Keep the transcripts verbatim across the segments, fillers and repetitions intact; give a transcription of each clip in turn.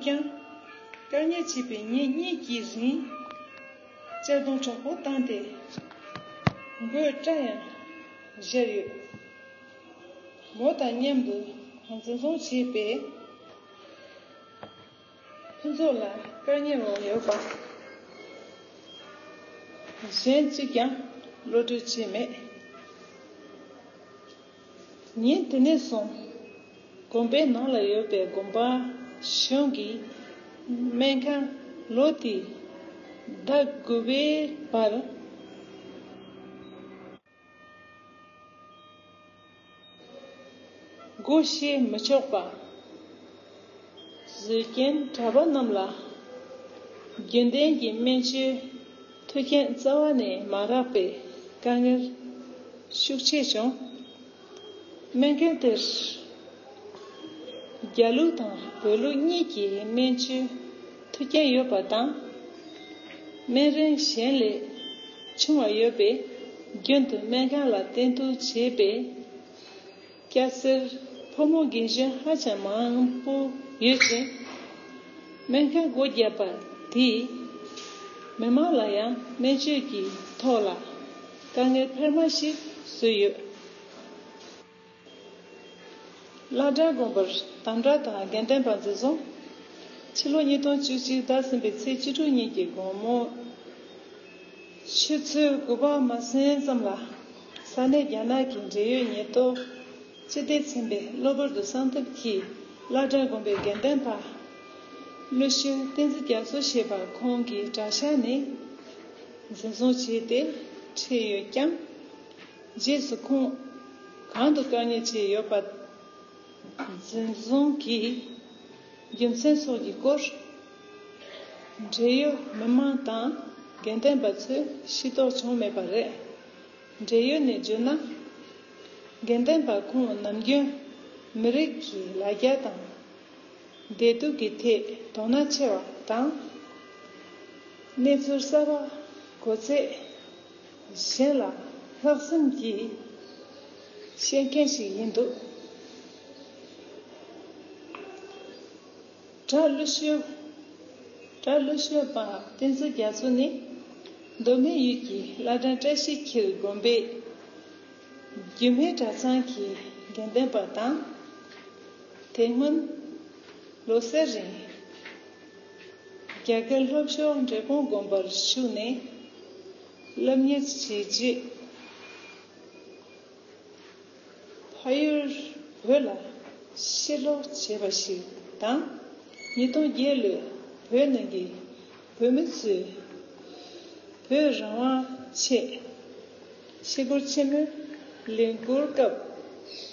ཀྱང་། བཀག་ཉར་བྱས་པའི་ཉིན་གཉིས་ཀྱི་རིང་གཅར་རྡུང་དྲག་པོ་བཏང་སྟེ། མགོའི་སྐྲ་ཡང་བཞར་ཡོད། མོ་དང་མཉམ་དུ་འཛིན་བཟུང་བྱས་པའི་ཕུན་ཚོགས་ལགས་བཀག་ཉར་འོག་ཡོད་པ་གཞན་གཅིག་ཀྱང་གློད་གྲོལ་བྱས་མེད། ཉིན་དེ་ནས་བཟུང་། དགོན་པའི་ནང་ལ་ཡོད་པའི་དགོན་པ་གཞུང་གི་སྨན་ཁང་ལོ་དེའི་ཟླ་དགུ་པའི་བར་སྒོ་ཕྱེ་མི་ཆོག་པ། བཟོད་མཁན་གྲྭ་པ་རྣམས་ལ་རྒྱུན་ལྡན་གྱི་སྨན་བཅོས་མཐུན་རྐྱེན་རྩ་བ་ནས་མ་རག་པའི་དཀའ་ངལ་ཤུགས་ཆེ་བྱུང་། སྨན་ཁང་དེར་རྒྱ་ལུགས་དང་བོད་ལུགས་གཉིས་ཀྱི་སྨན་བཅོས་མཐུན་རྐྱེན་ཡོད་པ་དང་། སྨན་རིན་གཞན་ལས་ཆུང་བ་ཡོད་པས། རྒྱུན་དུ་སྨན་ཁང་ལ་བསྟེན་གཏུགས་བྱེད་པའི་སྐྱ་སེར་ཕོ་མོ་རྒན་གཞོན་ཧ་ཅང་མང་པོ་ཡོད་ཅིང་། སྨན་ཁང་སྒོ་བརྒྱབ་པ་དེས་མི་མང་ལ་ཡང་སྨན་བཅོས་ཀྱི་ཐོག་ལ་དཀའ་ངལ་འཕར་མ་ཞིག་བཟོས་ཡོད། བླ་བྲང་དགོན་པར་དམ་གྲྭ་དང་དགེ་ལྡན་པ་འཛིན་བཟུང་། ཕྱི་ལོ་ཉིས་སྟོང་བཅུ་གཅིག་ཟླ་གསུམ་པའི་ཚེས་བཅུ་དྲུག་ཉིན་གྱི་དགོང་མོ་ཆུ་ཚོད་དགུ་པ་མ་ཟིན་ཙམ་ལ། ས་གནས་རྒྱ་ནག་གི་འབྲེལ་ཡོད་ཉེན་རྟོག་སྤྱི་བདེ་ཚན་པས་གློ་བུར་དུ་གསང་ཐབས་ཀྱིས་བླ་བྲང་དགོན་པའི་དགེ་ལྡན་པ་ཀླུ་ཞོལ་བསྟན་འཛིན་རྒྱ་མཚོ་ཞེས་པ་ཁོང་གི་གྲྭ་ཤག་ནས་འཛིན་བཟུང་བྱས་ཏེ་ཁྲིད་ཡོད་ཀྱང་། རྗེས་སུ་ཁོང་གང་དུ་བཀག་ཉར་བྱས་ཡོད་པ། འཛིན་བཟུང་གི་རྒྱུ་མཚན་སོགས་ཀྱི་སྐོར། འབྲེལ་ཡོད་མི་མང་དང་དགེ་ལྡན་པ་ཚོས་ཤེས་རྟོགས་བྱུང་མེད་པ་རེད། འབྲེལ་ཡོད་ནས་བརྗོད་ན། དགེ་ལྡན་པ་ཁོང་ནམ་རྒྱུན་མི་རིགས་ཀྱི་ལ་རྒྱ་དང་། བདེ་སྡུག་གི་ཐད་དོ་སྣང་ཆེ་བ་དང་། གནས་ཚུལ་གསར་པ་གོ་ཚད་གཞན་ལ་ལྷག་བསམ་གྱིས་བཤད་མཁན་ཞིག་ཡིན་འདུག་གྲྭ་ཀླུ་ཞོལ། གྲྭ་ཀླུ་ཞོལ་པ་བསྟན་འཛིན་རྒྱ་མཚོ་ནི་མདོ་སྨད་ཡུལ་གྱི་བླ་བྲང་བཀྲ་ཤིས་འཁྱིལ་དགོན་པའི་རྒྱུད་སྨད་གྲྭ་ཚང་གི་དགེ་ལྡན་པ་དང་། དེ་སྔོན་ལོ་གསར་རིང་རྒྱ་གར་ལྷོ་ཕྱོགས་འབྲས་སྤུངས་དགོན་པར་ཞུགས་ནས་སློབ་གཉེར་བྱས་རྗེས། ཕ་ཡུལ་བོད་ལ་ཕྱིར་ལོག་བྱས་པ་ཞིག་དང་། ཉིས་སྟོང་བརྒྱད་ལོའི་བོད་ནང་གི་བོད་མི་ཚོས་བོད་རང་དབང་ཆེད་ཞི་རྒོལ་ཆེན་མོའི་ལས་འགུལ་སྐབས།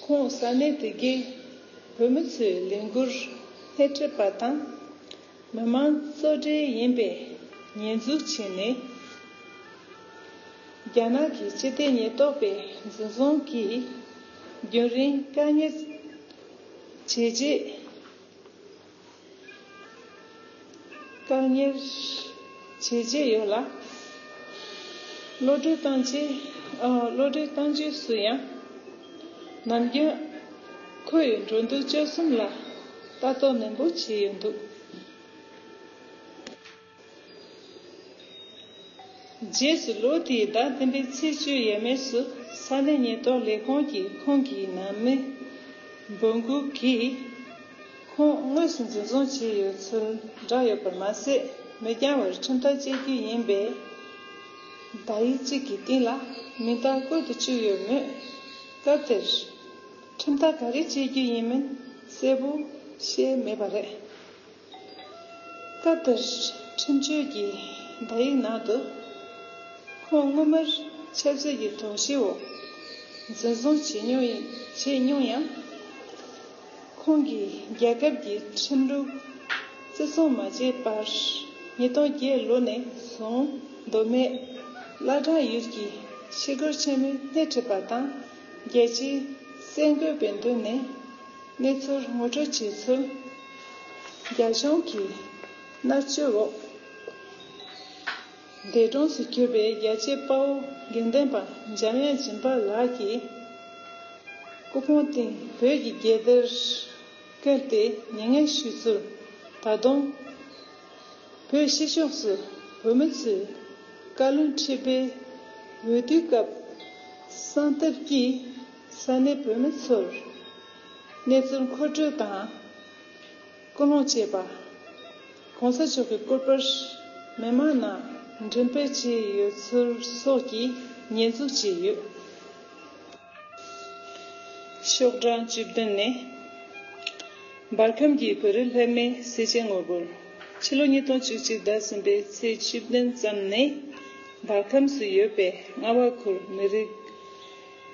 ཁོང་ས་གནས་དེ་གའི་བོད་མི་ཚོའི་ལས་འགུལ་སྣེ་ཁྲིད་པ་དང་། མི་མང་གཙོ་གྲས་ཡིན་པའི་ཉེས་འཛུགས་བྱས་ནས། རྒྱ་ནག་གི་སྤྱི་བདེ་ཉེན་རྟོག་པས་འཛིན་བཟུང་གིས་རྒྱུན་རིང་བཀག་ཉར་བྱས་རྗེས། བཀག་ཉར་བྱས་རྗེས་ཡོད་ལ། གློད་གྲོལ་བཏང་རྗེས། ཨ། གློད་གྲོལ་བཏང་རྗེས་སུ་ཡང་ནམ་རྒྱུན་ཁོ་ཡི་འགྲོ་འདུག་སྤྱོད་གསུམ་ལ་ལྟ་རྟོག་ནན་པོ་བྱས་ཡོད་འདུག་རྗེས་སུ་ལོ་དེའི་ཟླ་བདུན་པའི་ཚེས་བཅུ་ཡས་མས་སུ་ས་གནས་ཉེན་རྟོག་ལས་ཁུངས་ཀྱིས་ཁོང་གི་ནང་མི་འབོད་འགུག་གིས་ཁོང་དངོས་སུ་འཛིན་བཟུང་བྱས་ཡོད་ཚུལ་བསྒྲགས་ཡོད་པར་མ་ཟད། མི་འགྱངས་བར་ཁྲིམས་ཐག་བཅད་རྒྱུ་ཡིན་པའི་བརྡ་ཡིག་ཅིག་གི་སྟེང་ལ་མིང་རྟགས་བཀོད་དུ་བཅུག་ཡོད་མོད། སྐབས་དེར་ཁྲིམས་ཐག་ག་རེ་བཅད་རྒྱུ་ཡིན་མིན་གསལ་པོ་བཤད་མེད་པ་རེད། སྐབས་དེར་ཁྲིམས་གཅོད་ཀྱི་བརྡ་ཡིག་ནང་དུ། ཁོང་སྔོན་མར་ཆབ་སྲིད་ཀྱི་དོགས་གཞིའི་འོག་འཛིན་བཟུང་བྱས་མྱོང་ཡིན། བྱས་མྱོང་ཡང་། ཁོང་གིས་རྒྱལ་ཁབ་ཀྱི་ཁྲིམས་ལུགས་བརྩི་སྲུང་མ་བྱས་པར། ཉིས་སྟོང་བརྒྱད་ལོ་ནས་བཟུང་མདོ་སྨད་བླ་བྲང་ཡུལ་གྱི་ཞི་རྒོལ་ཆེན་མོའི་སྣེ་ཁྲིད་པ་དང་། རྒྱལ་སྤྱིའི་གསར་འགོད་པའི་མདུན་ནས་གནས་ཚུལ་ངོ་སྤྲོད་བྱས་ཚུལ། རྒྱ་གཞུང་གི་མནར་གཅོད་འོག་འདས་གྲོངས་སུ་གྱུར་པའི་རྒྱལ་གཅེས་དཔའ་བོ་དགེ་ལྡན་པ་འཇམ་དབྱངས་སྦྱིན་པ་ལགས་ཀྱི་སྐུ་ཕུང་སྟེང་བོད་ཀྱི་རྒྱལ་དར་བསྐྱལ་ཏེ་མྱ་ངན་ཞུས་ཚུལ་ ད་དུང་། བོད་ཕྱི་ཕྱོགས་སུ་བོད་མི་ཚོས་བཀའ་བློན་ཁྲི་པའི་འོས་བསྡུའི་སྐབས་གསང་སྟབས་ཀྱིས་ས་གནས་བོད་མི་ཚོར་གནས་ཚུལ་མཁོ་སྤྲོད་དང་སྐུལ་སློང་བྱས་པ། གོང་ས་མཆོག་གི་སྐུ་པར་མི་མང་ནང་འགྲེམས་སྤེལ་བྱས་ཡོད་ཚུལ་སོགས་ཀྱི་ཉེས་འཛུགས་བྱས་ཡོད། ཤོག་གྲངས་བཅུ་བདུན་ནས། འབར་ཁམས་ཀྱི་བོད་རིགས་ལྷད་མེད་སེར་བྱེས་ངོ་རྒོལ། ཕྱི་ལོ་ཉིས་སྟོང་བཅུ་གཅིག་ཟླ་གསུམ་པའི་ཚེས་བཅུ་བདུན་ཙམ་ནས་འབར་ཁམས་སུ་ཡོད་པའི་རྔ་བ་ཁུལ་མི་རིགས་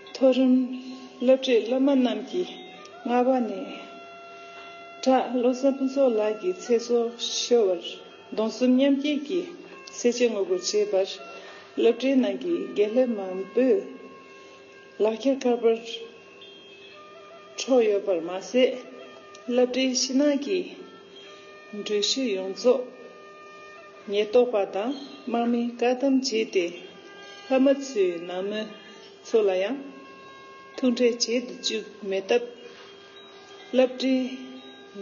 མཐོ་རིམ་སློབ་གྲྭའི་སློབ་མ་རྣམས་ཀྱིས་རྔ་བ་ནས་བྲག་བློ་བཟང་ཕུན་ཚོགས་ལགས་ཀྱི་ཚེ་སྲོག་ཤོར་བར་གདུང་སེམས་མཉམ་སྐྱེད་ཀྱི་སེར་བྱེས་ངོ་རྒོལ་བྱས་པར། སློབ་གྲྭའི་ནང་གི་དགེ་སློབ་མང་པོས་ལག་འཁྱེར་ཁ་པར་འཕྲོག་ཡོད་པར་མ་ཟད། སློབ་གྲྭའི་ཕྱི་ནང་གི་འགྲུལ་བཞུད་ཡོངས་རྫོགས་ཉེན་རྟོག་པ་དང་དམག་མིས་བཀག་སྡོམ་བྱས་ཏེ། ལྷག་མ་ཚོའི་ནང་མི་ཚོ་ལ་ཡང་ཐུག་འཕྲད་བྱེད་དུ་བཅུག་མེད་སྟབས། སློབ་གྲྭའི་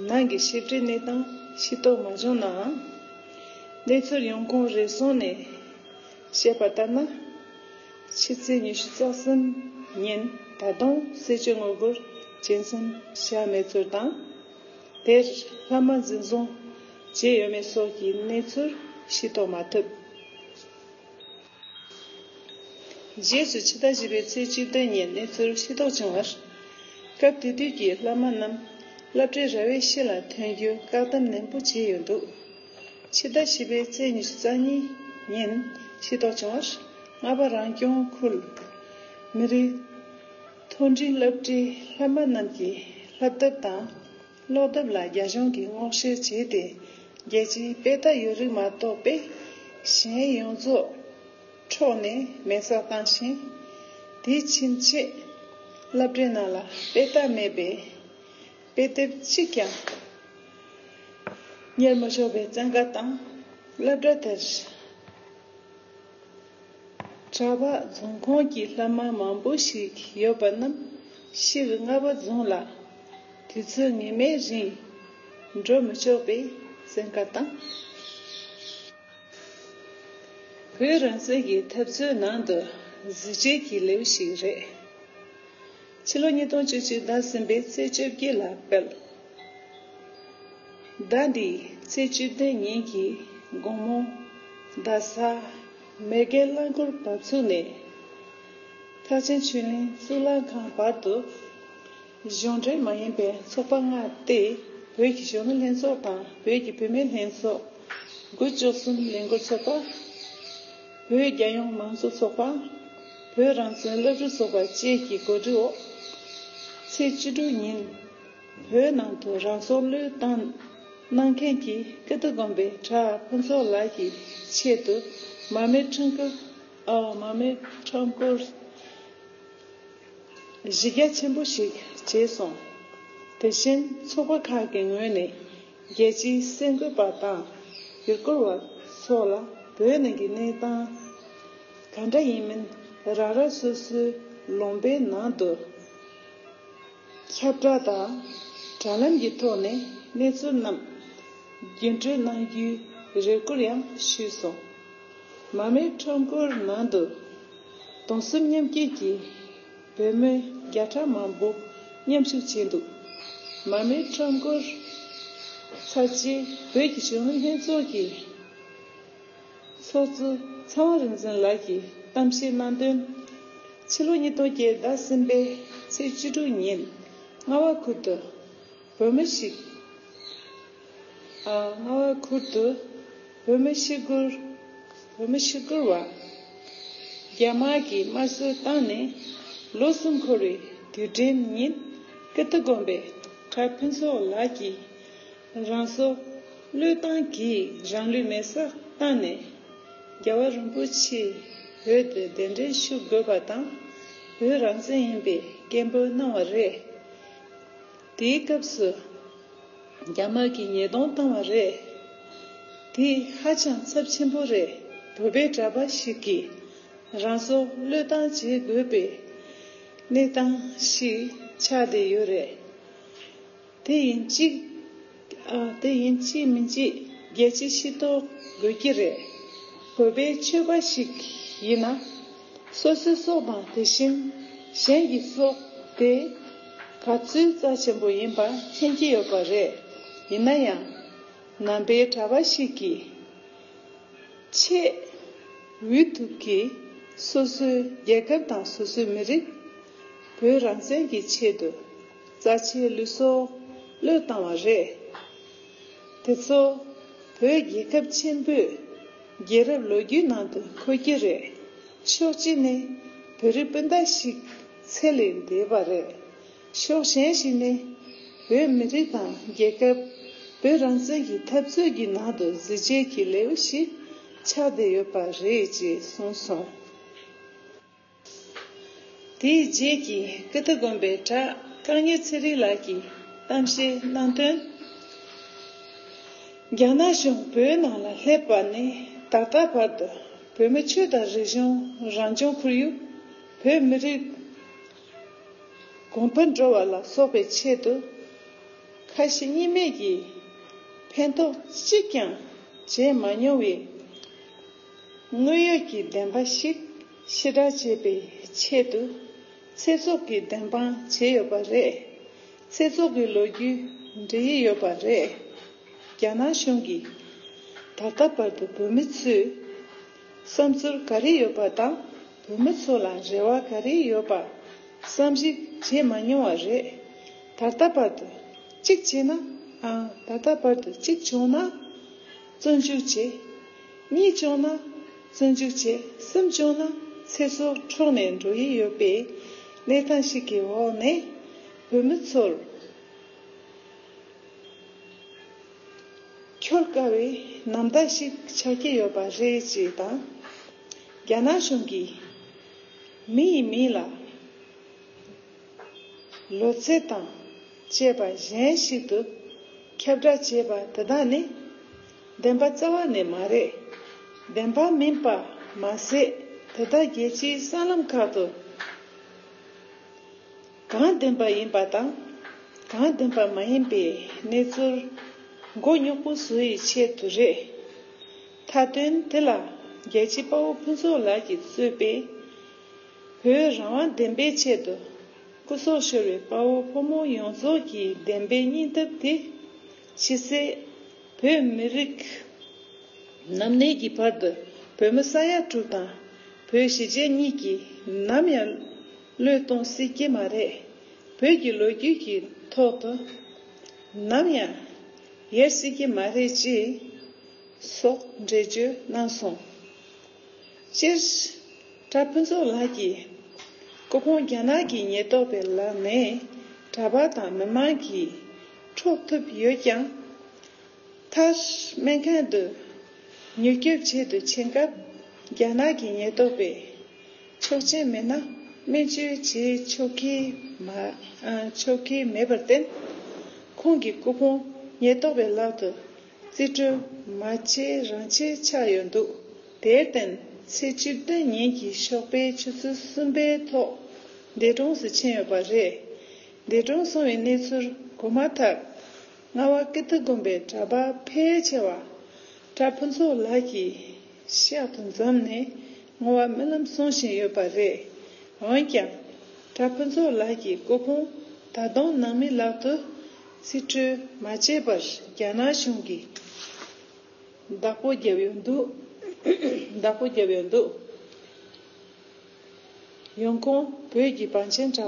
ནང་གི་ཞིབ་ཕྲའི་གནས་སྟངས་ཤེས་རྟོགས་མ་བྱུང་ནའང་། གནས་ཚུལ་ཡོང་ཁུངས་རེ་ཟུང་ནས་བཤད་པ་ལྟར་ན། ཕྱི་ཚེས་ཉི་ཤུ་རྩ་གསུམ་ཉིན་ད་དུང་སེར་བྱེས་ངོ་རྒོལ་བྱེད་མཚམས་བཞག་མེད་ཚུལ་དང་། དེར་ལྷག་མ་འཛིན་བཟུང་བྱས་ཡོད་མེད་སོགས་ཀྱི་གནས་ཚུལ་ཤེས་རྟོགས་མ་ཐུབ། རྗེས་སུ་ཕྱི་ཟླ་བཞི་པའི་ཚེས་བཅུ་བདུན་ཉིན་གནས་ཚུལ་ཤེས་རྟོགས་བྱུང་བར། སྐབས་དེ་དུས་ཀྱི་བླ་མ་རྣམས་སློབ་གྲྭའི་ར་བའི་ཕྱི་ལ་ཐོན་རྒྱུ་བཀག་སྡོམ་ནན་པོ་བྱས་ཡོད་འདུག་ཕྱི་ཟླ་བཞི་པའི་ཚེས་ཉི་ཤུ་རྩ་གཉིས་ཉིན་ཤེས་རྟོགས་བྱུང་བར། རྔ་པ་རང་སྐྱོང་ཁུལ་མི་རིགས་མཐོ་འབྲིང་སློབ་གྲྭའི་བླ་མ་རྣམས་ཀྱིས་བསླབ་དེབ་དང་། ཀློག་དེབ་ལ་རྒྱ་གཞུང་གིས་སྔོག་བཤེར་བྱས་ཏེ། རྒྱལ་སྤྱིའི་དཔེ་ལྟ་ཡོད་རིགས་མ་གཏོགས་པའི་གཞན་ཡོངས་རྫོགས་འཕྲོག་ནས་མེད་སར་བཏང་ཞིང་། དེའི་ཕྱིན་ཆད་སློབ་གྲྭའི་ནང་ལ་དཔེ་ལྟ་མེད་པའི་དཔེ་དེབ་གཅིག་ཀྱང་གཉེར་མི་ཆོག་པའི་བཙན་བཀའ་དང་། སློབ་གྲྭ་དེར། གྲྭ་པ་རྫོང་ཁོངས་ཀྱི་བླ་མ་མང་པོ་ཞིག་ཡོད་པ་རྣམས་ཕྱིར་རྔ་པ་རྫོང་ལ་དུས་ཚོད་ངེས་མེད་རིང་འགྲོ་མི་ཆོག་པའི་བཙན་བཀའ་དང་། བོད་རང་བཙན་གྱི་འཐབ་རྩོད་ནང་དུ་གཟི་བརྗིད་ཀྱི་ལེའུ་ཞིག་རེད། ཕྱི་ལོ་ཉིས་སྟོང་བཅུ་གཅིག་ཟླ་གསུམ་པའི་ཚེས་བཅོ་བརྒྱད་ལ་སྤེལ། ཟླ་འདིའི་ཚེས་བཅུ་བདུན་ཉིན་གྱི་དགོང་མོ། རྡ་ས་མེ་རྒྱལ་རླངས་འཁོར་བབས་ཚུགས་ནས། ཐེག་ཆེན་ཆོས་གླིང་གཙུག་ལག་ཁང་བར་དུ། གཞུང་འབྲེལ་མ་ཡིན་པའི་ཚོགས་པ་ལྔ་སྟེ། བོད་ཀྱི་གཞོན་ནུ་ལྷན་ཚོགས་དང་བོད་ཀྱི་བུད་མེད་ལྷན་ཚོགས། དགུ་བཅུ་གསུམ་ལས་འགུལ་ཚོགས་པ། བོད་རྒྱལ་ཡོངས་མང་གཙོ་ཚོགས་པ། བོད་རང་བཙན་སློབ་ཕྲུག་ཚོགས་པ་བཅས་ཀྱི་གོ་སྒྲིག་འོག་ཚེས་བཅུ་དྲུག་ཉིན། བོད་ནང་དུ་རང་སྲོག་བློས་བཏང་གནང་མཁན་གྱི་ཀིརྟི་དགོན་པའི་གྲྭ་ཕུན་ཚོགས་ལགས་ཀྱི་ཆེད་དུ། མར་མེ་ཁྲོམ་སྐོར། ཨ། མར་མེ་ཁྲོམ་སྐོར་གཞི་རྒྱ་ཆེན་པོ་ཞིག་བྱས་སོང་། དེ་བཞིན་ཚོགས་པ་ཁག་གི་ངོས་ནས་རྒྱལ་སྤྱིའི་གསར་འགོད་པ་དང་ཡུལ་སྐོར་བ་སོགས་ལ་བོད་ནང་གི་གནས་སྟངས་ག་འདྲ་ཡིན་མིན་རང་རང་སོ་སོའི་ལུང་པའི་ནང་དུ་ཁྱབ་བསྒྲགས་དང་། དྲ་ལམ་གྱི་ཐོག་ནས་གནས་ཚུལ་རྣམས་རྒྱུན་སྤྲོད་གནང་རྒྱུའི་རེ་སྐུལ་ཡང་ཞུས་སོང་། མར་མེ་ཁྲོམ་སྐོར་ནང་དུ་གདུང་སེམས་མཉམ་སྐྱེད་ཀྱི་བོད་མི་བརྒྱ་ཕྲག་མང་པོ་མཉམ་ཞུགས་བྱས་འདུག་མར་མེ་ཁྲོམ་སྐོར་ཚར་རྗེས་བོད་ཀྱི་གཞོན་ནུ་ལྷན་ཚོགས་ཀྱི་ཚོགས་གཙོ་ཚེ་དབང་རིག་འཛིན་ལགས་ཀྱིས་གཏམ་བཤད་གནང་དོན། ཕྱི་ལོ་ཉིས་སྟོང་བརྒྱད་ཟླ་གསུམ་པའི་ཚེས་བཅུ་དྲུག་ཉིན་རྔ་བ་ཁུལ་དུ་བོད་མི་ཞིག་ཨ། རྔ་བ་ཁུལ་དུ་བོད་མི་ཤི་སྒོར། བོད་མི་ཤི་སྒོར་བ་རྒྱ་དམག་གིས་དམར་གསོད་བཏང་ནས་ལོ་གསུམ་འཁོར་བའི་དུས་དྲན་ཉིན། ཀིརྟི་དགོན་པའི་གྲྭ་ཕུན་ཚོགས་ལགས་ཀྱིས་རང་སྲོག་བློས་བཏང་གིས་རང་ལུས་མེ་སྲེག་བཏང་ནས། རྒྱལ་བ་རིན་པོ་ཆེའི་འོད་དུ་གདན་འདྲེན་ཞུ་དགོས་པ་དང་། བོད་རང་བཙན་ཡིན་པའི་སྐད་འབོད་གནང་བ་རེད། དེའི་སྐབས་སུ་རྒྱ་དམག་གིས་ཉེས་རྡུང་བཏང་བ་རེད། དེ་ཧ་ཅང་ཚབས་ཆེན་པོ་རེད། བོད་པའི་གྲྭ་པ་ཞིག་གིས་རང་སྲོག་བློས་བཏང་བྱེད་དགོས་པའི་གནས་སྟངས་ཤིག་ཆགས་བསྡད་ཡོད་རེད། དེ་ཡིན་གཅིག་ཨ། དེ་ཡིན་གཅིག་མིན་གཅིག་རྒྱལ་སྤྱིའི་ཤེས་རྟོགས་དགོས་ཀྱི་རེད། བོད་པའི་ཆོས་པ་ཞིག་ཡིན་ན། སོ་སོའི་སྲོག་དང་དེ་བཞིན་གཞན་གྱི་སྲོག་དེ་ག་ཚོད་རྩ་ཆེན་པོ་ཡིན་པ་མཁྱེན་གྱི་ཡོད་པ་རེད། ཡིན་ན་ཡང་། ནང་པའི་གྲྭ་པ་ཞིག་གིས། ཆེས་འོས་ཐུབ་ཀྱི་སོ་སོའི་རྒྱལ་ཁབ་དང་སོ་སོའི་མི་རིགས། བོད་རང་བཙན་གྱི་ཆེད་དུ་རྩ་ཆེའི་ལུས་སྲོག་བློས་བཏང་བ་རེད། དེ་ཚོ་བོད་རྒྱལ་ཁབ་ཆེན་པོའི་རྒྱལ་རབས་ལོ་རྒྱུས་ནང་དུ་འཁོད་ཀྱི་རེད། ཕྱོགས་གཅིག་ནས་བོད་རིགས་སྤུན་ཟླ་ཞིག་ཚེ་ལས་འདས་པ་རེད། ཕྱོགས་གཞན་ཞིག་ནས་བོད་མི་རིགས་དང་རྒྱལ་ཁབ། བོད་རང་བཙན་གྱི་འཐབ་རྩོད་ཀྱི་ནང་དུ་གཟི་བརྗིད་ཀྱི་ལེའུ་ཞིག་ཆགས་བསྡད་ཡོད་པ་རེད་ཅེས་གསུངས་སོང་། དེའི་རྗེས་ཀྱི་ཀིརྟི་དགོན་པའི་གྲྭ་བཀའ་གཉན་ཚེ་རིང་ལགས་ཀྱིས་གཏམ་བཤད་གནང་དོན། རྒྱ་ནག་གཞུང་བོད་ནང་ལ་སླེབས་པ་ནས་ད་ལྟ་བར་དུ་བོད་མི་ཆོས་དང་རིག་གཞུང་། རང་སྐྱོང་ཁོར་ཡུག་བོད་མི་རིགས། གོང་འཕེལ་འགྲོ་བ་ལ་སོགས་པའི་ཆེད་དུ། ཁ་ཞེ་གཉིས་མེད་ཀྱིས་ཕན་ཐོགས་གཅིག་ཀྱང་བྱས་མ་མྱོང་བའི་དངོས་ཡོད་ཀྱི་བདེན་པ་ཞིག་ཕྱི་བསྒྲགས་བྱེད་པའི་ཆེད་དུ། ཚེ་སྲོག་གི་བདེན་དཔང་བྱས་ཡོད་པ་རེད། ཚེ་སྲོག་གི་ལོ་རྒྱུས་འབྲི་ཡི་ཡོད་པ་རེད། རྒྱ་ནག་གཞུང་གིས་ད་ལྟ་བར་དུ་བོད་མི་ཚོའི་བསམ་ཚུལ་ག་རེ་ཡོད་པ་དང་། བོད་མི་ཚོ་ལ་རེ་བ་ག་རེ་ཡོད་པ་བསམ་གཞིག་བྱེད་མ་མྱོང་བ་རེད། ད་ལྟ་བར་དུ་གཅིག་བྱས་ན། ཨང་། ད་ལྟ་བར་དུ་གཅིག་བྱུང་ན་བཙོན་འཇུག་བྱས། གཉིས་བྱུང་ན་བཙོན་འཇུག་བྱས། གསུམ་བྱུང་ན་ཚེ་སྲོག་འཕྲོག་ནས་འགྲོ་ཡི་ཡོད་པའི་གནས་སྟངས་ཤིག་གི་འོག་ནས་བོད་མི་ཚོར། འཁྱོལ་དཀའ་བའི་ནམ་ཟླ་ཞིག་ཆགས་ཀྱི་ཡོད་པ་རེད་ཅེས་དང་། རྒྱ་ནག་གཞུང་གིས་མི་ཡི་མིང་ལ་ལོ་ཚད་དང་བཅས་པ་གཞན་ཞིག་ཏུ་ཁྱབ་བསྒྲགས་བྱས་པ་དེ་དག་ནི་བདེན་པ་རྩ་བ་ནས་མ་རེད། བདེན་པ་མིན་པ་མ་ཟད། དེ་དག་རྒྱལ་སྤྱིའི་གསར་ལམ་ཁག་ཏུ། གང་བདེན་པ་ཡིན་པ་དང་། གང་བདེན་པ་མ་ཡིན་པའི་གནས་ཚུལ་མགོ་རྙོག་པོ་བཟོ་ཡི་ཆེད་དུ་རེད། མཐའ་དོན་དེ་ལ་རྒྱལ་གཅེས་དཔའ་བོ་ཕུན་ཚོགས་ལགས་ཀྱིས་གཙོས་པའི་བོད་རང་དབང་བདེན་པའི་ཆེད་དུ་སྐུ་སྲོག་ཤོར་བའི་དཔའ་བོ་ཕོ་མོ་ཡོངས་རྫོགས་ཀྱི་བདེན་པའི་སྙིང་སྟོབས་དེ། ཕྱི་གསལ་བོད་མི་རིགས་ནམ་གནས་ཀྱི་བར་དུ་བོད་མི་ས་ཡ་དྲུག་དང་བོད་གཞིས་བྱེས་གཉིས་ཀྱིས་ནམ་ཡང་བློས་གཏོང་སྲིད་ཀྱི་མ་རེད། བོད་ཀྱི་ལོ་རྒྱུས་ཀྱི་ཐོག་ཏུ་ནམ་ཡང་ཡལ་སྲིད་ཀྱི་མ་རེད་ཅེས་སོགས་འགྲེལ་བརྗོད་གནང་སོང་། སྤྱིར། གྲྭ་ཕུན་ཚོགས་ལགས་ཀྱི་སྐུ་ཕུང་རྒྱ་ནག་གི་ཉེན་རྟོག་པའི་ལག་ནས་གྲྭ་པ་དང་མི་མང་གིས་འཕྲོག་ཐུབ་ཡོད་ཀྱང་། མཐར་སྨན་ཁང་དུ་མྱུར་སྐྱོབ་བྱེད་དུ་ཕྱིན་སྐབས། རྒྱ་ནག་གི་ཉེན་རྟོག་པས་ཆོག་མཆན་མེད་ན་སྨན་བཅོས་བྱེད་ཆོག་གི་མ། ཨ། ཆོག་གི་མེད་པར་བརྟེན། ཁོང་གི་སྐུ་ཕུང་ཉེན་རྟོག་པའི་ལག་ཏུ་རྩིས་སྤྲོད་མ་བྱས་རང་ཆས་ཆགས་ཡོད་འདུག་དེར་བརྟེན། ཚེས་བཅུ་བདུན་ཉིན་གྱི་ཞོགས་པའི་ཆུ་ཚོད་གསུམ་པའི་ཐོག་འདས་གྲོངས་སུ་ཕྱིན་ཡོད་པ་རེད། འདས་གྲོངས་སོང་བའི་གནས་ཚུལ་གོ་མ་ཐག་རྔ་བ་ཀིརྟི་དགོན་པའི་གྲྭ་པ་ཕལ་ཆེ་བ་གྲྭ་ཕུན་ཚོགས་ལགས་ཀྱི་ཤག་ཏུ་འཛོམས་ནས་བསྔོ་བ་སྨོན་ལམ་གསུང་བཞིན་ཡོད་པ་རེད། འོན་ཀྱང་། གྲྭ་ཕུན་ཚོགས་ལགས་ཀྱི་སྐུ་ཕུང་ད་དུང་ནང་མིའི་ལག་ཏུ་རྩིས་སྤྲོད་མ་བྱས་པར་རྒྱ་ནག་གཞུང་གིས་བདག་པོ་བརྒྱབ་ཡོད་འདུག་བདག་པོ་བརྒྱབ་ཡོད་འདུག་ཡོང་ཁུངས། བོད་ཀྱི་བང་ཆེན་དྲ་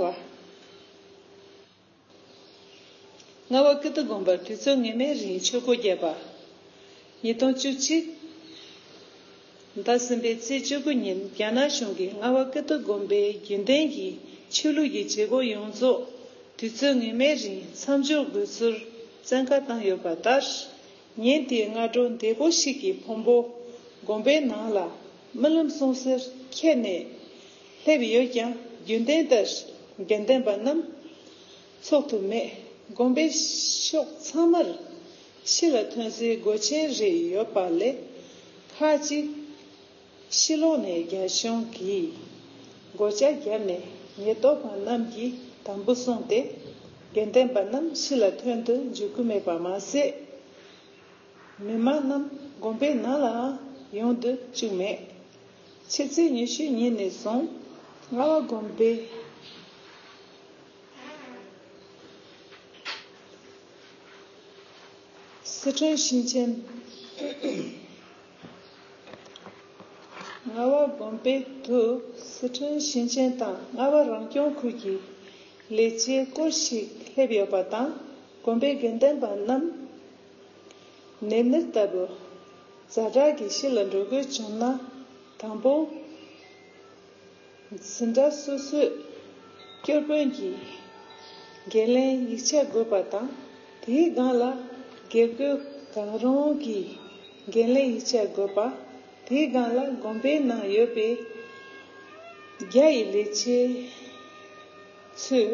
བ། རྔ་བ་ཀིརྟི་དགོན་པར་དུས་ཚོད་ངེས་མེད་རིང་ཆོས་སྒོ་བརྒྱབ་པ། ཉིས་སྟོང་བཅུ་གཅིག་ཟླ་གསུམ་པའི་ཚེས་བཅུ་དགུ་ཉིན་རྒྱ་ནག་གཞུང་གིས་རྔ་བ་ཀིརྟི་དགོན་པའི་རྒྱུན་ལྡན་གྱི་ཆོས་ལུགས་ཀྱི་བྱེད་སྒོ་ཡོངས་རྫོགས་དུས་ཚོད་ངེས་མེད་རིང་མཚམས་འཇོག་དགོས་ཚུལ་བཙན་བཀའ་བཏང་ཡོད་པ་ལྟར། ཉིན་དེའི་སྔ་དྲོ་འདས་པོ་ཞིག་གི་ཕུང་པོ་དགོན་པའི་ནང་ལ་སྨོན་ལམ་གསུང་སར་ཁྱེར་ནས་སླེབས་ཡོད་ཀྱང་། རྒྱུན་ལྡན་ལྟར་དགེ་ལྡན་པ་རྣམས་ཚོགས་ཐུབ་མེད། དགོན་པའི་ཕྱོགས་ཚང་མར་ཕྱི་ལ་ཐོན་སའི་སྒོ་ཆེན་རེ་ཡོད་པ་ལས་ཁག་ཅིག་ཕྱི་ལོགས་ནས་རྒྱ་གཞུང་གིས་སྒོ་ལྕགས་བརྒྱབ་ནས་ཉེན་རྟོག་པ་རྣམས་ཀྱིས་དམ་པོ་སྲུང་སྟེ། དགེ་ལྡན་པ་རྣམས་ཕྱི་ལ་ཐོན་དུ་འཇུག་གི་མེད་པ་མ་ཟད། མི་མང་རྣམས་དགོན་པའི་ནང་ལའང་ཡོང་དུ་བཅུག་མེད། ཕྱི་ཚེས་ཉི་ཤུ་ཉིན་ནས་བཟུང་རྔ་བ་དགོན་པའི། སི་ཁྲོན་ཞིང་ཆེན། རྔ་བ་དགོན་པའི་དུ་སི་ཁྲོན་ཞིང་ཆེན་དང་རྔ་བ་རང་སྐྱོང་ཁུལ་གྱི་ལས་བྱེད་སྐོར་ཞིག་སླེབས་ཡོད་པ་དང་། དགོན་པའི་དགེ་འདུན་པ་རྣམས་ནེམ་ནེ་ལྟ་བུ་ཛ་དྲག་གི་གཞི་ལ་འགྲོ་དགོས་བྱུང་ན། དང་པོ། འཛིན་གྲྭ་སོ་སོའི་སྐྱོར་དཔོན་གྱིས་འགན་ལེན་ཡིག་ཆ་དགོས་པ་དང་། དེའི་སྒང་ལ་དགེ་བསྐོས་གང་རུང་གིས་འགན་ལེན་ཡིག་ཆ་དགོས་པ། དེའི་སྒང་ལ་དགོན་པའི་ནང་ཡོད་པའི་རྒྱ་ཡི་ལས་བྱེད་ཚོས་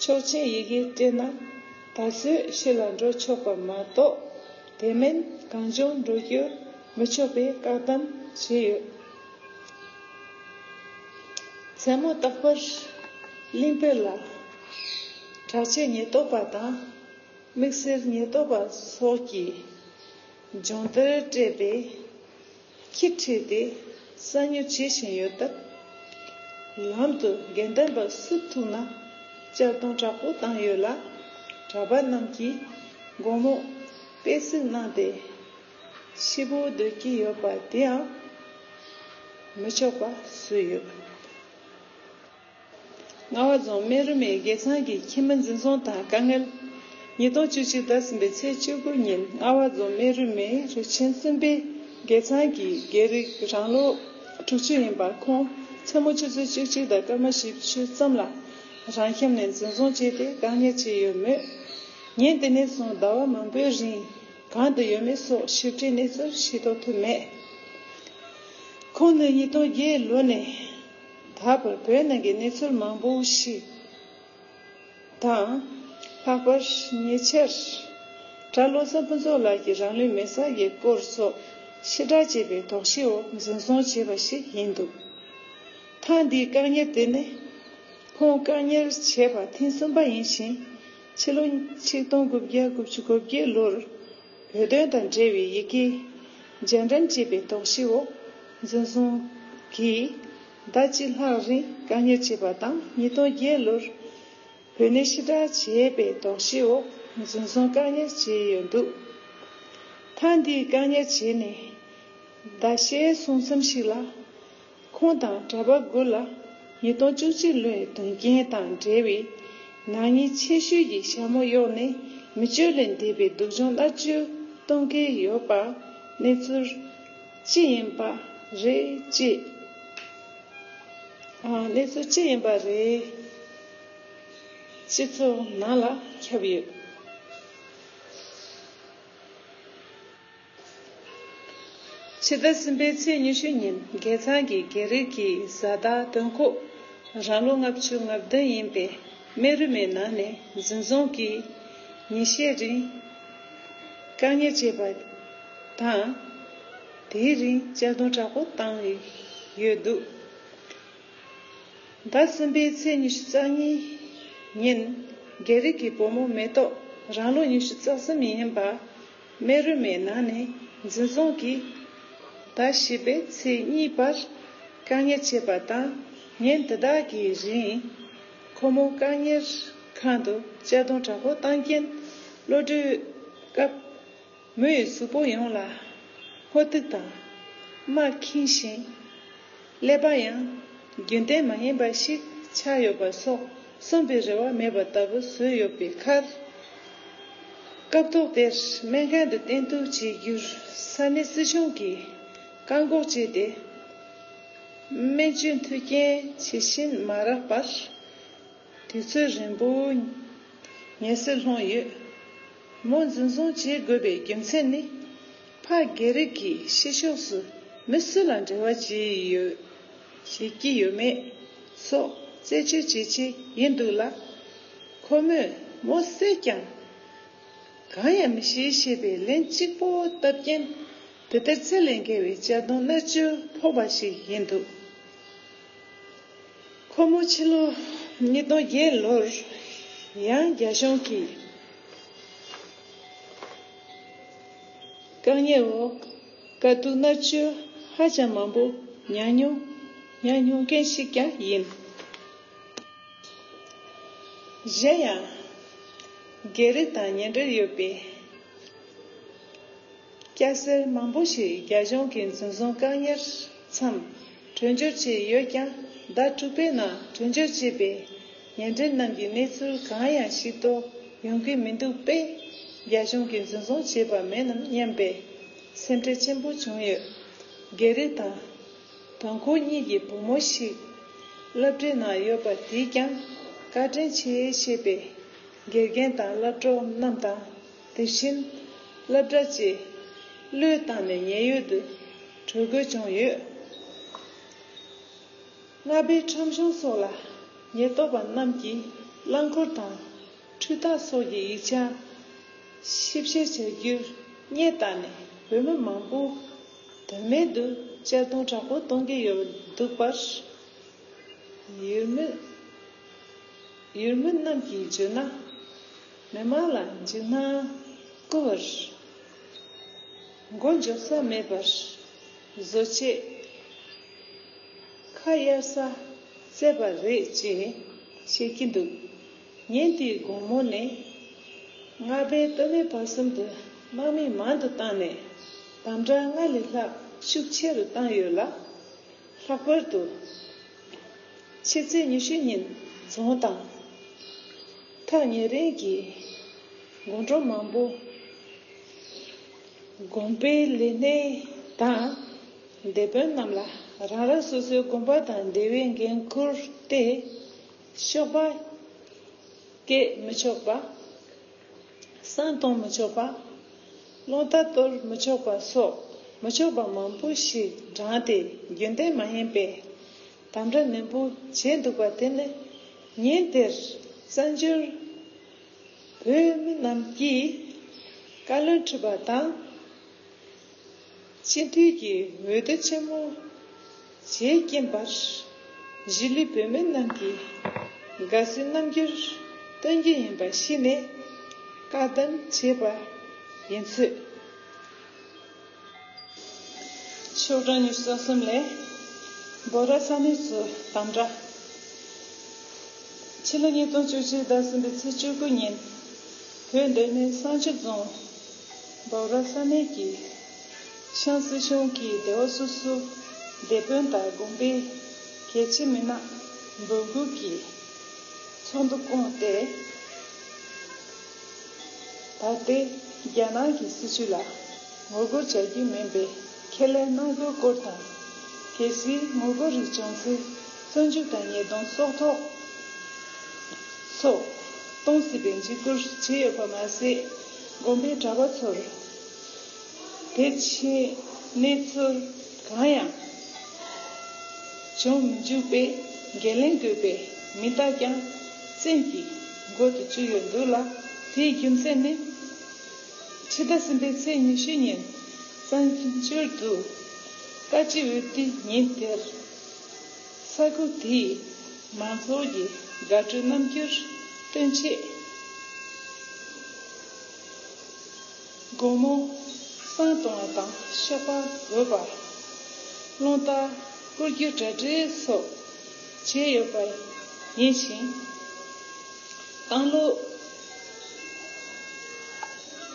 ཆོག་མཆན་ཡི་གེ་སྤྲད་ན། ད་གཟོད་ཕྱི་ལ་འགྲོ་ཆོག་པ་མ་གཏོགས། དེ་མིན་གང་བྱུང་འགྲོ་སྐྱོད་མི་ཆོག་པའི་བཀག་དམ་བྱས་ཡོད། མཚན་མོ་རྟག་པར་གླིང་བུ་ལ་དྲག་ཆས་ཉེན་རྟོག་པ་དང་། དམིགས་བསལ་ཉེན་རྟོག་པ་སོགས་ཀྱིས་སྦྱོང་བརྡར་སྤྲད་པའི་ཁྱི་ཁྲིད་དེ་གསང་ཉུལ་བྱེད་བཞིན་ཡོད་སྟབས། ལམ་དུ་དགེ་འདུན་པ་སུ་ཐུག་ན་གཅར་རྡུང་དྲག་པོ་བཏང་ཡོད་ལ། གྲྭ་པ་རྣམས་ཀྱིས་དགོང་མོ་དཔེ་གཟིགས་གནང་སྟེ་ཤི་བོ་སྡོད་ཀྱི་ཡོད་པ་དེའང་མི་ཆོག་པ་བཟོས་ཡོད། རྔ་བ་རྫོང་སྨན་རི་སྨད་རྒྱལ་ཚང་གི་ཁྱིམ་མི་འཛིན་བཟུང་དང་དཀའ་ངལ། ཉིས་སྟོང་བཅུ་གཅིག་ཟླ་གསུམ་པའི་ཚེས་བཅུ་དགུ་ཉིན་རྔ་བ་རྫོང་སྨན་རི་སྨད་རུ་ཆེན་གསུམ་པའི་རྒྱལ་ཚང་གི་རྒྱལ་རིགས་རང་ལོ་དྲུག་ཅུ་ཡིན་པ་ཁོང་མཚན་མོ་ཆུ་ཚོད་བཅུ་གཅིག་དང་སྐར་མ་བཞི་བཅུ་ཙམ་ལ་རང་ཁྱིམ་ནས་འཛིན་བཟུང་བྱས་ཏེ་བཀག་ཉར་བྱས་ཡོད་མོད། ཉིན་དེ་ནས་བཟུང་ཟླ་བ་མང་པོའི་རིང་གང་དུ་ཡོད་མེད་སོགས་ཞིབ་ཕྲའི་གནས་ཚུལ་ཤེས་རྟོགས་ཐུབ་མེད། ཁོང་ནི་ཉིས་སྟོང་བརྒྱད་ལོ་ནས་ད་བར་བོད་ནང་གི་གནས་ཚུལ་མང་པོ་ཞིག་དང་། ལྷག་པར་ཉེ་ཆར་གྲྭ་བློ་བཟང་ཕུན་ཚོགས་ལགས་ཀྱིས་རང་ལུས་མེ་སྲེག་གི་སྐོར་སོགས་ཕྱིར་བསྒྲགས་བྱས་པའི་དོགས་གཞི་འོག་འཛིན་བཟུང་བྱས་པ་ཞིག་ཡིན་འདུག་ཐེངས་འདིའི་བཀག་ཉར་དེ་ནི་ཁོང་བཀག་ཉར་བྱས་པ་ཐེངས་གསུམ་པ་ཡིན་ཞིང་། ཕྱི་ལོ་ཆིག་སྟོང་དགུ་བརྒྱ་དགུ་བཅུ་གོ་བརྒྱད་ལོར་བོད་དོན་དང་འབྲེལ་བའི་ཡི་གེ་རྒྱ་འགྲེམས་བྱས་པའི་དོགས་གཞི་འོག་འཛིན་བཟུང་གིས་ཟླ་གཅིག་ལྷག་རིང་བཀག་ཉར་བྱས་པ་དང་། ཉིས་སྟོང་བརྒྱད་ལོར་བོད་ནས་ཕྱིར་བསྒྲགས་བྱས་པའི་དོགས་གཞི་འོག་འཛིན་བཟུང་བཀག་ཉར་བྱས་ཡོད་འདུག་ཐེངས་འདིའི་བཀག་ཉར་བྱས་ནས་ཟླ་ཤས་སོང་ཙམ་ཞིག་ལ། ཁོང་དང་གྲྭ་པ་དགུ་ལ་ཉིས་སྟོང་བཅུ་གཅིག་ལོའི་དོན་རྐྱེན་དང་འབྲེལ་བའི་ནག་ཉེས་ཆེ་ཤོས་ཀྱི་ཞྭ་མོ་གཡོགས་ནས་མི་སྤྱོད་ལས་འདས་པའི་སྡུག་སྦྱོང་མནར་གཅོད་གཏོང་གི་ཡོད་པ་གནས་ཚུལ་ཅི་ཡིན་པ་རེད་ཅེས། ཨ། གནས་ཚུལ་ཅི་ཡིན་པ་རེད། སྤྱི་ཚོགས་ནང་ལ་ཁྱབ་ཡོད། ཕྱི་ཟླ་གསུམ་པའི་ཚེས་ཉི་ཤུ་ཉིན་རྒྱལ་ཚང་གི་རྒྱལ་རིགས་ཀྱི་བཟའ་ཟླ་དོན་ཁོག་རང་ལོ་ལྔ་བཅུ་ང་བདུན་ཡིན་པའི་སྨན་རི་སྨད་ནང་ནས་འཛིན་བཟུང་གིས་ཉིན་ཤས་རིང་བཀག་ཉར་བྱས་པ་དང་། དེའི་རིང་གཅར་རྡུང་དྲག་པོ་བཏང་ཡོད་འདུག་ཟླ་གསུམ་པའི་ཚེས་ཉི་ཤུ་རྩ་གཉིས་ཉིན་རྒྱལ་རིགས་ཀྱི་བུ་མོ་མེ་ཏོག་རང་ལོ་ཉི་ཤུ་རྩ་གསུམ་ཡིན་པ། སྨན་རི་སྨད་ནང་ནས་འཛིན་བཟུང་གིས་ཟླ་བཞི་པའི་ཚེས་གཉིས་བར་བཀག་ཉར་བྱས་པ་དང་། ཉིན་དེ་དག་གི་རིང་ཁོ་མོ་བཀག་ཉར་ཁང་དུ་གཅར་རྡུང་དྲག་པོ་བཏང་རྐྱེན། གློད་གྲོལ་སྐབས་མོའི་གཟུགས་པོ་ཡོངས་ལ་སྔོ་ཐིག་དང་རྨ་ཁེངས་ཤིང་། ཀླད་པ་ཡང་རྒྱུན་ལྡན་མ་ཡིན་པ་ཞིག་ཆགས་ཡོད་པ་སོགས་གསོན་པའི་རེ་བ་མེད་པ་ལྟ་བུ་བཟོས་ཡོད་པའི་ཁར། སྐབས་ཐོག་དེར་སྨན་ཁང་དུ་བསྟེན་གཏུགས་བྱེད་རྒྱུར་ས་གནས་སྲིད་གཞུང་གིས་བཀག་འགོག་བྱས་ཏེ། སྨན་བཅོས་མཐུན་རྐྱེན་ཇི་བཞིན་མ་རག་པར། དུས་ཚོད་རིང་པོ་ངལ་གསོས་ལྷུང་ཡོད། མོ་འཛིན་བཟུང་བྱེད་དགོས་པའི་རྒྱུ་མཚན་ནི། ཕ་རྒྱལ་རིགས་ཀྱི་ཕྱི་ཕྱོགས་སུ་མི་སུ་ལ་འབྲེལ་བ་བྱེད་ཡོད། བྱེད་ཀྱི་ཡོད་མེད་སོགས་རྩད་གཅོད་བྱེད་ཆེད་ཡིན་འདུག་ལ། ཁོ་མོས་མོ་བསད་ཀྱང་གང་ཡང་མི་ཤེས་ཞེས་པའི་ལན་གཅིག་པོ་བཏབ་རྐྱེན། དེ་ལྟར་ཚད་ལས་བརྒལ་བའི་གཅར་རྡུང་མནར་གཅོད་ཕོག་པ་ཞིག་ཡིན་འདུག་ཁོ་མོ་ཕྱི་ལོ་ཉིས་སྟོང་བརྒྱད་ལོར་ཡང་རྒྱ་གཞུང་གིས་ བཀག་ཉར་འོག་དཀའ་སྡུག་མནར་གཅོད་ཧ་ཅང་མང་པོ་མྱངས་མྱོང་མྱངས་མྱོང་མཁན་ཞིག་ཀྱང་ཡིན། གཞན་ཡང་། སྒེར་རེ་དང་ཉེ་འབྲེལ་ཡོད་པའི་སྐྱ་སེར་མང་པོ་ཞིག་རྒྱ་གཞུང་གི་འཛིན་བཟུང་བཀག་ཉར་མཚམས་གྲོས་འཆར་བྱས་ཡོད་ཀྱང་ཟླ་དྲུག་པའི་ནང་གྲོས་འཆར་བྱས་པའི་ཉེ་འབྲེལ་རྣམས་ཀྱི་གནས་ཚུལ་གང་ཡང་ཞིབ་ཏུ་ཡོང་གི་མི་འདུག་པས་རྒྱ་གཞུང་གིས་འཛིན་བཟུང་བྱས་པ་མིན་ནམ་སྙམ་པའི་སེམས་ཁྲལ་ཆེན་པོ་བྱུང་ཡོད། སྒེར་རེ་དང་། དོན་ཁོ་གཉིས་ཀྱི་བུ་མོ་ཞིག་སློབ་གྲྭའི་ནང་ཡོད་པ་དེས་ཀྱང་བཀའ་དྲིན་ཆེ་ཞེས་པའི་དགེ་རྒན་དང་སློབ་གྲོགས་རྣམས་དང་དེ་བཞིན་སློབ་གྲྭ་བཅས་བློས་བཏང་ནས་ཉེན་གཡོལ་དུ་འགྲོ་དགོས་བྱུང་ཡོད། རྔ་པའི་ཁྲོམ་གཞུང་སོགས་ལ་ཉེན་རྟོག་པ་རྣམས་ཀྱིས་རླངས་འཁོར་དང་འཕྲུལ་རྟ་སོགས་ཀྱི་ཡིག་ཆ་ཞིབ་བཤེར་བྱ་རྒྱུར་སྙད་བཏགས་ནས་བོད་མི་མང་པོ་དོན་མེད་དུ་གཅར་རྡུང་དྲག་པོ་གཏོང་གི་ཡོད་འདུག་པར། ཡུལ་མི་ཡུལ་མི་རྣམས་ཀྱིས་བརྗོད་ན། མི་མང་ལ་འཇིགས་སྣང་སྐུལ་བར་མགོ་འཇོག་ས་མེད་པར་བཟོ་ཆེད་ཁ་གཡར་ས་བཙལ་བ་རེད་ཅེས་བཤད་ཀྱི་འདུག་ཉིན་དེའི་དགོང་མོ་ནས་རྔ་པའི་སྟོད་སྨད་བར་གསུམ་དུ་དམག་མི་མང་དུ་བཏང་ནས་དམ་དྲག་སྔར་ལས་ལྷག་ཤུགས་ཆེ་རུ་བཏང་ཡོད་ལ། ལྷག་པར་དུ། ཕྱི་ཚེས་ཉི་ཤུ་ཉིན་རྫོང་དང་། ཐག་ཉེ་རིང་གི་དགོན་གྲོང་མང་པོ། དགོན་པའི་ལས་སྣེ་དང་སྡེ་དཔོན་རྣམས་ལ་རང་རང་སོ་སོའི་དགོན་པ་དང་འབྲེལ་བའི་འགན་འཁུར་ཏེ། ཤོག་སྦག་བཀལ་མི་ཆོག་པ། བསང་གཏོང་མི་ཆོག་པ། རླུང་རྟ་གཏོར་མི་ཆོག་པ་སོགས་མི་ཆོག་པ་མང་པོ་ཞིག་བགྲངས་ཏེ་རྒྱུན་ལྡན་མ་ཡིན་པའི་དམ་དྲག་ནན་པོ་བྱས་འདུག་པ་དེ་ནི་ཉིན་དེར་བཙན་བྱོལ་བོད་མི་རྣམས་ཀྱིས་བཀའ་བློན་ཁྲི་པ་དང་། སྤྱི་འཐུས་ཀྱི་འོས་བསྡུ་ཆེན་མོ་བྱེད་ཀྱིན་པར་གཞིས་ལུས་བོད་མི་རྣམས་ཀྱིས་དགའ་བསུའི་རྣམ་འགྱུར་སྟོན་གྱི་ཡིན་པ་ཤེས་ནས་བཀག་སྡོམ་བྱས་པ་ཡིན་ཚོད། ཤོག་གྲངས་ཉི་ཤུ་རྩ་གསུམ་ལས། འབོ་ར་ས་གནས་སུ་དམ་དྲག་ཕྱི་ལོ་ཉིས་སྟོང་བཅུ་གཅིག་ཟླ་གསུམ་པའི་ཚེས་བཅུ་དགུ་ཉིན། བོད་མདོ་སྨད་བསང་ཆུ་རྫོང་འབོ་ར་ས་གནས་ཀྱི་ཤང་སྲིད་གཞུང་གིས་སྡེ་བ་སོ་སོའི་སྡེ་དཔོན་དང་དགོན་པའི་གལ་ཆེ་མི་སྣ་འབོད་འགུག་གི་ཚོགས་འདུ་བསྐོངས་ཏེ། ད་ལྟའི་རྒྱ་ནག་གི་སྲིད་བྱུས་ལ་ངོ་རྒོལ་བྱ་རྒྱུ་མིན་པའི་ཁས་ལེན་གནང་རྒྱུའི་སྐོར་དང་། གལ་སྲིད་ངོ་རྒོལ་རིགས་བྱུང་ཚེ་བཙོན་འཇུག་དང་ཉེས་རྡུང་སྲོག་ཐོག་སོགས་གཏོང་སྲིད་པའི་འཇིགས་སྐུལ་བྱས་ཡོད་པ་མ་ཟད། དགོན་པའི་གྲྭ་པ་ཚོར་དེ་ཕྱིའི་གནས་ཚུལ་གང་ཡང་བྱུང་མི་འཇུག་པའི་འགན་ལེན་དགོས་པའི་མིང་རྟགས་ཀྱང་བཙན་གྱིས་འགོད་དུ་བཅུག་ཡོད་འདུག་ལ། དེའི་རྒྱུ་མཚན་ནི། ཕྱི་ཟླ་གསུམ་པའི་ཚེས་ཉི་ཤུ་ཉིན་བཙན་བྱོལ་དུ་བཀའ་སྤྱི་འོས་བསྡུའི་ཉིན་དེར། ས་ཁུལ་དེའི་མང་ཚོགས་ཀྱི་དགའ་སྤྲོའི་རྣམ་འགྱུར་སྟོན་ཆེད། དགོང་མོ་བསང་གཏོང་བ་དང་ཤོག་སྦག་འགོད་པ། རླུང་རྟ་བསྐོར་རྒྱུ་གྲ་སྒྲིག་སོགས་བྱས་ཡོད་པ་ཡིན་ཞིང་། རྐང་ལོ།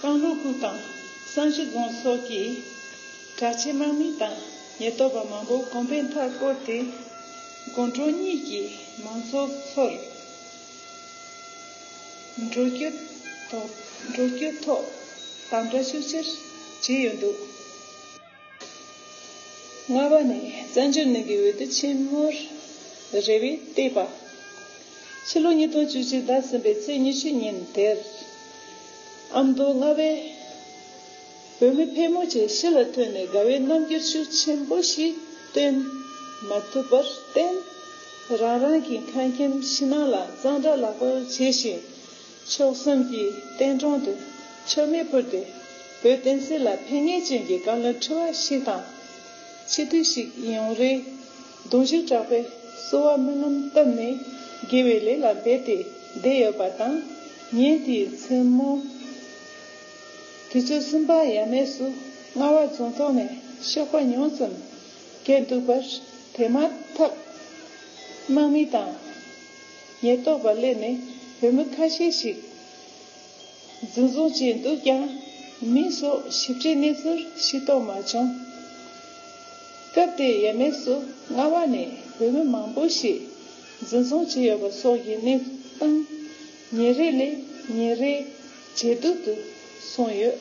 རྐང་ལྷོ་ཁུལ་དང་བསང་ཆུ་རྫོང་སོགས་ཀྱི་གྲྭ་ཆས་དམག་མི་དང་ཉེན་རྟོག་པ་མང་པོ་གོང་འཕེལ་མཐའ་བསྐོར་ཏེ། དགོན་གྲོང་གཉིས་ཀྱི་མང་ཚོགས་ཚོར་འགྲོ་རྒྱུ་ཐོག་འགྲོ་རྒྱུ་ཐོག་དམ་དྲག་ཤུགས་ཆེར་བྱས་ཡོད་འདུག་ལྔ་པ་ནས་བཙན་བྱོལ་ནང་གི་འོས་བསྡུ་ཆེན་མོར་རེ་བའི་བལྟས་པ། ཕྱི་ལོ་ཉིས་སྟོང་བཅུ་གཅིག་ཟླ་གསུམ་པའི་ཚེས་ཉི་ཤུ་ཉིན་དེར། ཨ་མདོ་རྔ་པའི་བོད་མི་ཕལ་མོ་ཆེ་ཕྱི་ལ་ཐོན་ནས་དགའ་བའི་རྣམ་འགྱུར་ཤུགས་ཆེན་པོ་ཞིག་སྟོན་མ་ཐུབ་པར་བརྟེན། རང་རང་གི་ཁང་ཁྱིམ་ཕྱི་ནང་ལ་གཙང་སྦྲ་ལག་པར་བྱས་ཤིང་། ཕྱོགས་གསུམ་གྱི་བསྟན་གྲོང་དུ་མཆོད་མེ་ཕུལ་ཏེ། བོད་བསྟན་སྲིད་ལ་ཕན་ངེས་ཅན་གྱི་བཀའ་བློན་ཁྲི་པ་ཞིག་དང་། སྤྱི་འཐུས་ཤིག་ཡོང་རེ་གདུང་ཤུགས་དྲག་པོས་གསོལ་བ་སྨོན་ལམ་བཏབ་ནས་དགེ་བའི་ལས་ལ་འབད་དེ་བསྡད་ཡོད་པ་དང་། ཉིན་དེའི་མཚན་མོ་དུས་ཚོད་གསུམ་པ་ཡས་མས་སུ་ རྔ་བ་རྫོང་ཐོག་ནས་གཤོག་པ་ཉུང་ཙམ་རྒྱས་འདུག་པར། དེ་མ་ཐག་དམག་མི་དང་ཉེན་རྟོག་པ་སླེབས་ནས་བོད་མི་ཁ་ཤས་ཤིག་འཛིན་བཟུང་བྱས་འདུག་ཀྱང་། མི་སོགས་ཞིབ་ཕྲའི་གནས་ཚུལ་ཤེས་རྟོགས་མ་བྱུང་། སྐབས་དེའི་ཡས་མས་སུ་རྔ་བ་ནས་བོད་མི་མང་པོ་ཞིག་འཛིན་བཟུང་བྱས་ཡོད་པ་སོགས་ཀྱི་གནས་སྟངས་ཉིན་རེ་ལས་ཉིན་རེ་ཇེ་སྡུག་ཏུ་སོང་ཡོད།